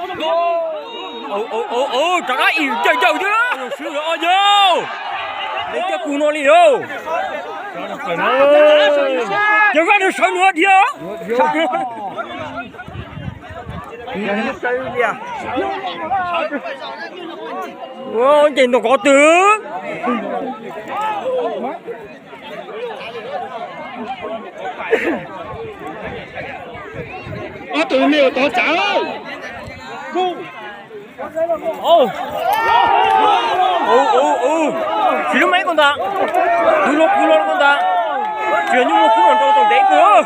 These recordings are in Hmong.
Rov qab ib yawg yawg thiab, sawv ob yawg. Nws coj kuv no li lauj. Yawg Vaj nws sawv nws dhia. Ces ntoo kov twg. Ob tug me nyuam tov tsam. Siv lub maib koj ntag. Kub loj kub loj koj ntag. Tsis yog nyuj muaj kub los nrau tau ntev kawg.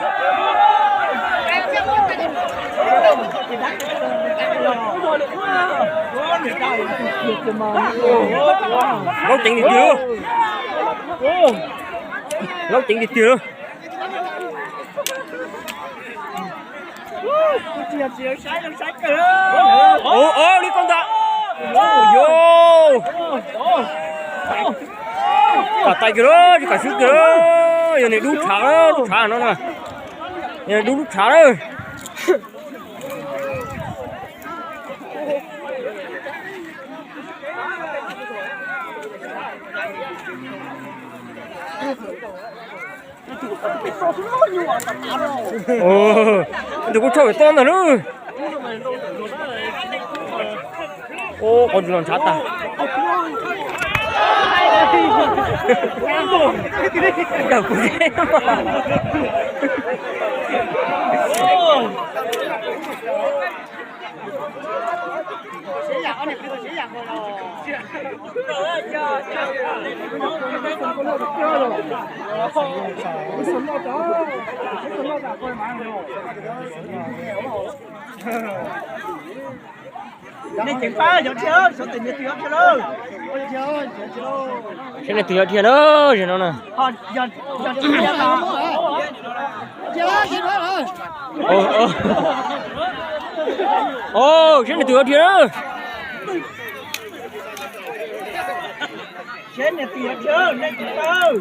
Laub ceev tiag tiag. Laub ceev tiag tiag. Ua li koj ntag. Yog, kam tais kiag lawm, tsis kam swb kiag lawm. Yog nws dub tshav, dub tshav no na. Yog dub, dub tshav lawm. Tus kuj tshaj pem toj ntag lauj. Qhov tsis los ntshav tag. Daws kuv thiab. Nej ceev faj, yog dhia, xyov tes niag twg yuav dhia lawm. Saib niag twg yuav dhia lawm, zaum no na. Saib niag twg yuav dhia lawm. Saib niag twg yuav dhia, nej ceev faj.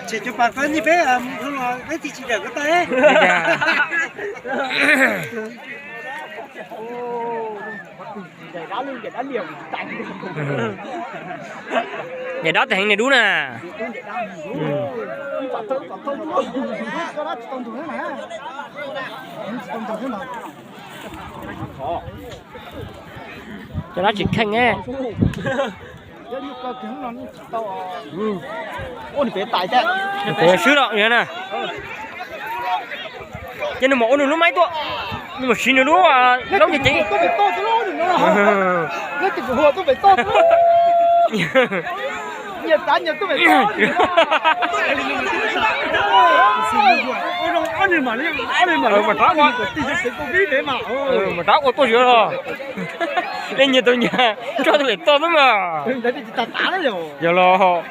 Tsis cov pas pab nyiaj peb mus dhau los peb thiaj tsis dawm koj tau. Niam dab tes heev niam dub na. Cov dab tsis kheej ne. Pem swb los na. Ces nws mam ua nws lub maib tuaj, nws mam siv nws lub laub ceev ceev. Mas rov ua, mas rov ua tuaj zov los. Nej nyias tau nyias tso tuaj pem toj xwb mas. Yog los. Rov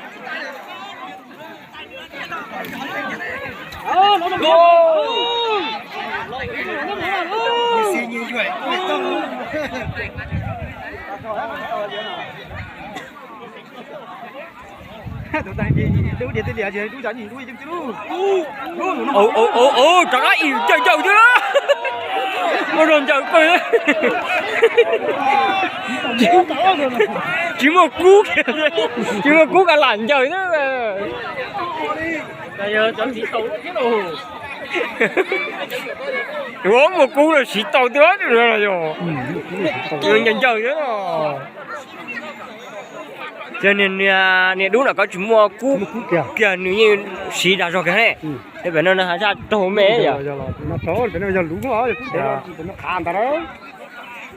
qab ib yawg yawg thiab. Muaj zog ncaws pawg. Tsis muaj kub, tsis muaj kub kav lam ncaws thiab. Yuav muaj kub los siv tau thiab yog. Ncaws ncaws thiab. Ces niag dub no koj tsis muaj kub kiag nws yeej siv dag zog kiag ne. Pem no nws haj yam raug me yog.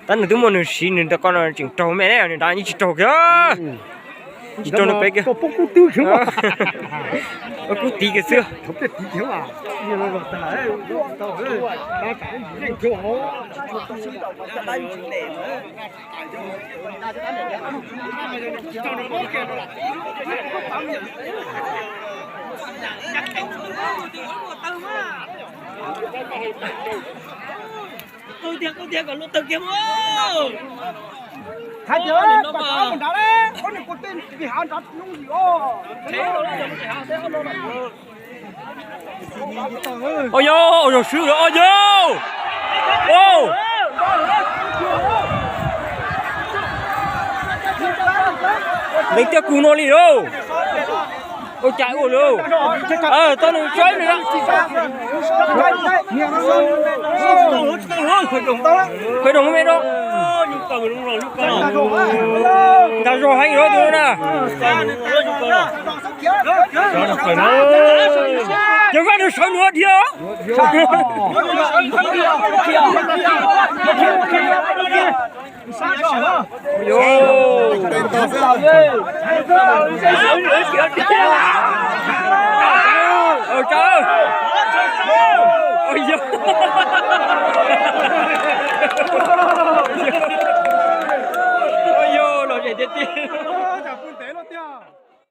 Tab nws twb muaj nws siv nws rau koj no tseem raug me ne, nws dag yeej tsis raug kiag. Tsis rau no peb kiag. Kub tiv kiag xwb. Hais tias kom rov mus nrad, ob niag kua tij hav nrad hnub yim os. Ua yau, ua yau swb lawm, ua yau. Ntev tiag kug no li lauj. Ua cas ua lauj. Tau nws tsob nws. Qhov doog me no. Ntag zog heev lawm tus na. Yog vaj nws sawv nws dhia.